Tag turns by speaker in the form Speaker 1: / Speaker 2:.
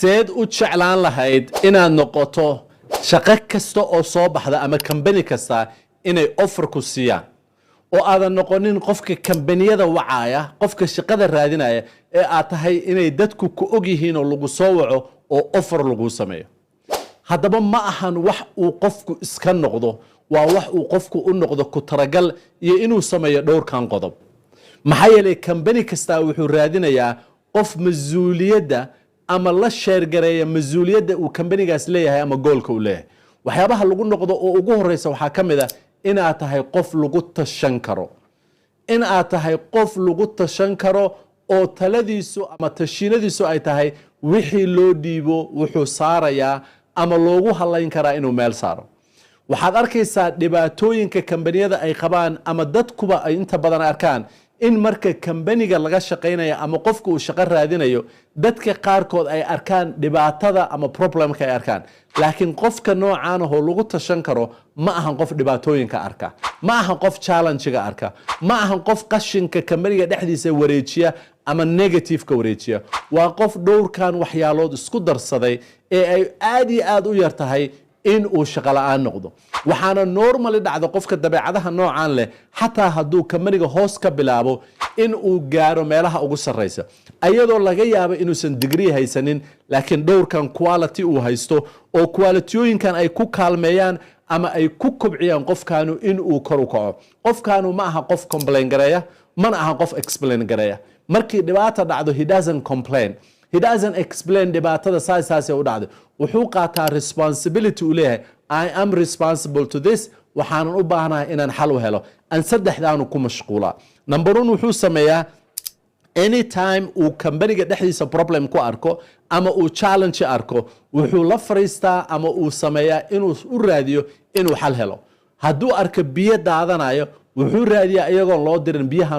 Speaker 1: Seed u jeclaan lahayd inaad noqoto shaqo kasta oo soo baxda ama kambani kasta inay offer ku siiyaan, oo aadan noqonin qofka kambaniyada wacaaya, qofka shaqada raadinaya, ee aad tahay inay dadku ku og yihiin oo lagu soo waco oo offer lagu sameeyo? Haddaba ma ahan wax uu qofku iska noqdo, waa wax uu qofku u noqdo ku taragal iyo inuu sameeyo dhowrkan qodob. Maxaa yeelay, kambani kastaa wuxuu raadinayaa qof mas-uuliyadda ama la share gareeya mas-uuliyadda uu kambanigaas leeyahay ama goalka uu leeyahay. Waxyaabaha lagu noqdo oo ugu horeysa waxaa ka mid a inaad tahay qof lagu tashan karo, in aad tahay qof lagu tashan karo oo taladiisu ama tashiinadiisu ay tahay wixii loo dhiibo wuxuu saarayaa ama loogu halayn karaa inuu meel saaro. Waxaad arkaysaa dhibaatooyinka kambaniyada ay qabaan ama dadkuba ay inta badan arkaan in marka kambaniga laga shaqaynayo ama qofka uu shaqo raadinayo, dadka qaarkood ay arkaan dhibaatada ama problemka ay arkaan. Laakiin qofka noocaan ahoo lagu tashan karo ma ahan qof dhibaatooyinka arka, ma ahan qof challenge-ga arka, ma ahan qof qashinka kambaniga dhexdiisa wareejiya ama negativeka wareejiya. Waa qof dhowrkan waxyaalood isku darsaday ee ay aad iyo aad u yar tahay in uu shaqo la-aan noqdo. Waxaana normally dhacda qofka dabeecadaha noocan leh, xataa hadduu kambaniga hoos ka bilaabo, in uu gaaro meelaha ugu sarreysa, ayadoo laga yaabo inuusan degree haysanin, laakiin dhowrkan quality uu haysto oo qualitiyooyinkan ay ku kaalmeeyaan ama ay ku kobciyaan qofkaanu in uu kor u kaco. Qofkaanu ma aha qof complain gareeya, mana aha qof explain gareeya. Markii dhibaata dhacdo, he doesn't complain, he doesn't explain dhibaatada saas saasay u dhacday. Wuxuu qaataa responsibility uu leeyahay: "I am responsible to this, waxaanan u baahanahay inaan xal u helo." An saddexdaanu ku mashquulaa. Number one, wuxuu sameeyaa anytime uu kambaniga dhexdiisa problem ku arko ama uu challenge arko, wuxuu la fariistaa ama uu sameeyaa inuu u raadiyo inuu xal helo. Hadduu arko biyo daadanayo, wuxuu raadiyaa iyagoon loo dirin biyahan.